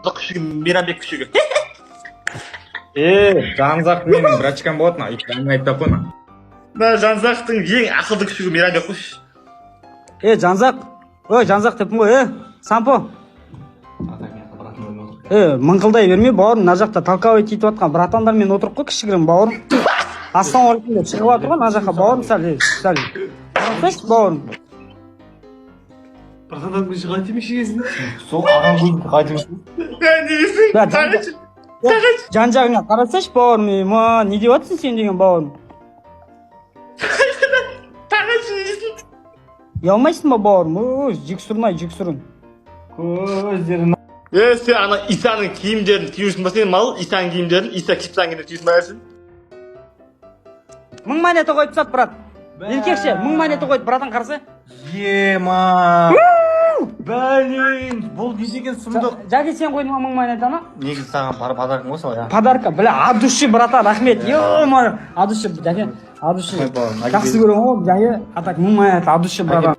Күшігі, Мейрамбек күшігі. Е, Жанзақ менің братчикам болатын, әңгіме айтпай ақ қойма. Мына Жанзақтың ең ақылды күшігі Мейрамбек қойшы. Е, Жанзақ, ой, Жанзақ деппін ғой. Е, Сампо, е, мыңқылдай берме, бауырым. Мына жақта толковать етіп жатқан братандармен отырып қой, кішігірім, бауырым. Ассалаумағалейкум деп шығып жатыр ғой мына жаққа, бауырым. Сәл, е, сәл қарасайшы, бауырым. Братандар шыға демекші кезінде. Сол ағаң көзін қалай демекші? Е, не дейсің? Я, Тағайшы. Жан жағыңа қарасайшы, бауырым. Е, ма, не деп жатырсың сен деген, бауырым? Тағайшы, не дейсің? Ұялмайсың ба, бауырым? Ой, жексұрын, ай, жексұрын. Көздерін. Е, сен ана Исаның киімдерін киюсің ба, сен, мал? Исаның киімдерін, Иса киіп тастаған киімдерін киюсің ба сен? 1000 монета қойып тастады, брат. Еркекше 1000 монета қойды, братан, қараса. Ема. Блин, бұл не деген сұмдық? Жәке, сен қойдың ба 1000 монетаны? Негізі саған пара подаркам ғой сол, иә. Подарка, бля, от души, братан, рахмет, е, от души, жәке, от души. Ой, бауырым, Жақсы көремін ғой, жәке. А так 1000 монета от души, братан.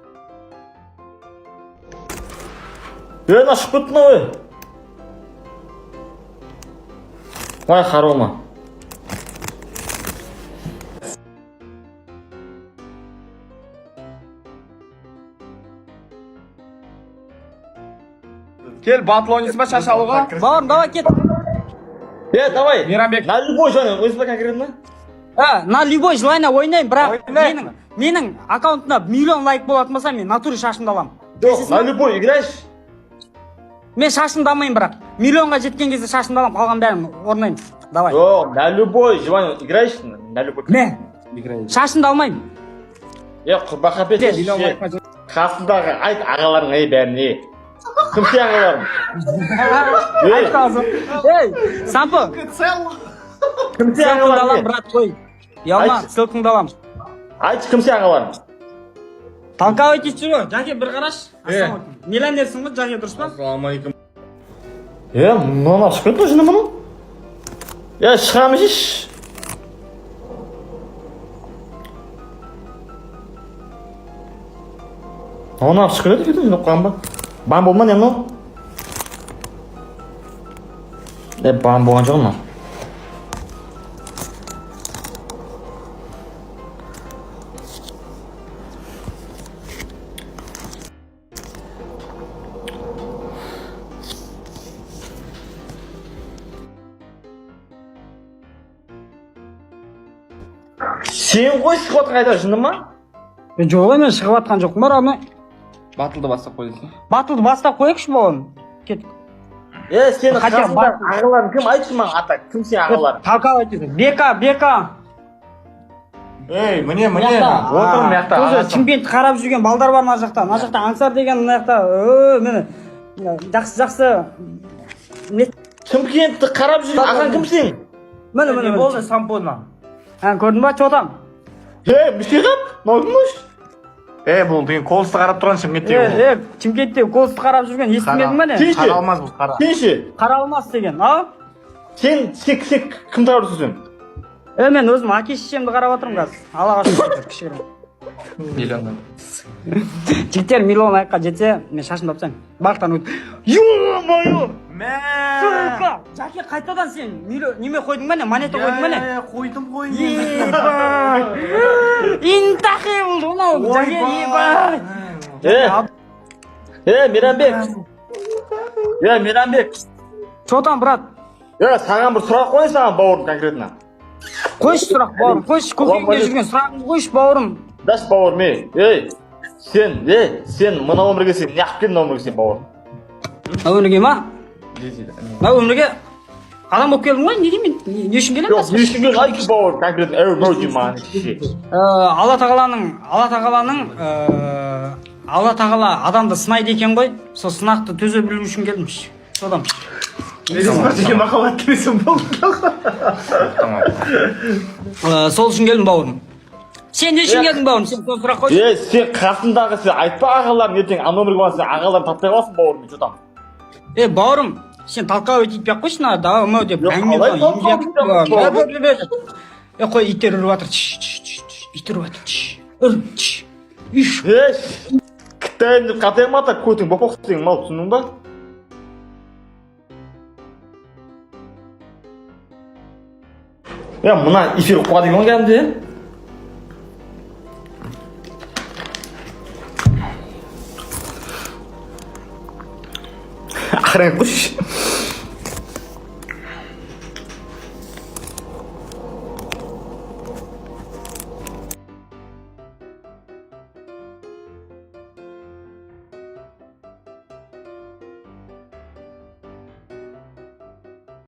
Е, мына шығып кетті мынау, е. Ой, харома. Кел, батыл ойнайсың ба шаш алуға? Бауырым, давай, кет. Е, давай. Мейрамбек. На любой желание ойнайсың ба конкретно? А, на любой желание ойнаймын, бірақ Ойнайық. менің аккаунтымда миллион лайк болатын болса, мен натуре шашымды аламын. Жоқ, на любой играешь? Мен шашымды алмаймын, бірақ миллионға жеткен кезде шашымды аламын, қалған бәрін орнаймын. Давай. Жоқ, на любой желание играешь? На любой. Мә, шашымды алмаймын. Е, құрбақа бет. Қасындағы айт ағаларың, ей, бәріне. Кім сен ағаларың? Ей, Айт қазір. Ей, Сампо, кім сен ссылкаңды ағаларың? аламын, Ей? брат, қой. Ұялма, Айт. ссылкаңды аламын. Айтшы, кім сен ағаларың? Толковать етіп жүр ғой, жәке, бір қарашы. Ассалаумағалейкум. Миллионерсің ғой, жәке, дұрыс па? Ассалаумағалейкум. Е, мынаны шығып кетті ғой, жыны мұның. Е, шығамыз еш. Мынаны шығып кетті, жинап қойған ба? Бан болды ма, не мынау? Е, бан болған жоқ мынау. Сен ғой шығып жатқан қайда, жыны ма? Е, жоқ, мен шығып жатқан жоқпын бар, ана. Батылды бастап қой десең. Батылды бастап қояйықшы, бауырым. Кеттік. Е, сені Хотя қасында ағаларың кім? Айтшы маған, ата, кім сен ағаларың? Толковать етіп. Бека, Бека. Ей, міне, міне. Мына Отырмын мына жақта. Тоже ағасы. Шымкентті қарап жүрген балдар бар мына жақта. Мына жақта Аңсар деген, мына жақта, міне. Жақсы, жақсы. Шымкентті қарап жүрген ағаң кім сен? Міне, міне, Не міне. болды Самподан? Ә, көрдің ба, че там? Е, мүше қап, мынау кім осы? Е, бұл деген колысты қарап тұрған Е, Шымкенттегі бұл. е, Шымкентте колысты қарап жүрген, естімедің ба, не? Сен ше? Қара алмаз бұл, қара. Сен ше? Қара алмас деген, а? Сен кім қарап жүрсің сен? Е, мен өзім әке шешемді қарап отырмын қазір. Аллаға шүкір, кішігірім. Миллионнан. Жігіттер, миллион лайкқа жетсе, мен шашымды алып тастаймын. Барлықтан өт. Ё-моё! Сука! Жәке, қайтадан сен миллион неме қойдың ба, не? Монета қойдың ба, не? Қойдым ғой. Ебать! Интахи болды мынау. Жәке, ебать! Е, е, Мейрамбек. Е, Мейрамбек. Че там, брат? Е, саған бір сұрақ қояйын саған, бауырым, конкретно. Қойшы сұрақ, бауырым. Қойшы, көкейіңде жүрген сұрағыңды қойшы, бауырым. Даш, бауырым, ей, ей, сен, ей, сен мына өмірге сен неғып келдің мына өмірге сен, бауырым? Мына өмірге ма? Мына өмірге адам болып келдім ғой, не деймін мен? Не үшін келемін? Жоқ, не үшін келдің, айтшы, бауырым, конкретно, әу, мынау деймін маған, ше. Алла тағала адамды сынайды екен ғой, сол сынақты төзе білу үшін келдім, содан. Махаббат десем болды. Сол үшін келдім, бауырым. Сен не үшін келдің, бауырым? Сен сол сұрақ қойшы. Е, сен қасындағы сен айтпа ағаларың, ертең ана өмірге барсаң сен ағаларың таппай қаласың, бауырым, че там? Е, бауырым, сен толковать етпей ақ қойшы, мына давай мынау деп Жоқ, әңгіме қалай қылған, толковать емге- етпей ақ Бе, бе, бе, бе. Е, қой, иттер үріп жатыр. Тш, тш, тш, тш, иттер үріп жатыр. Тш, үр, тш, үш. Е, кітайым деп қатайма, ата, көтің боп сенің, мал, түсіндің ба? Е, мына эфир қуады екен ғой кәдімгідей. Охранник қойшы.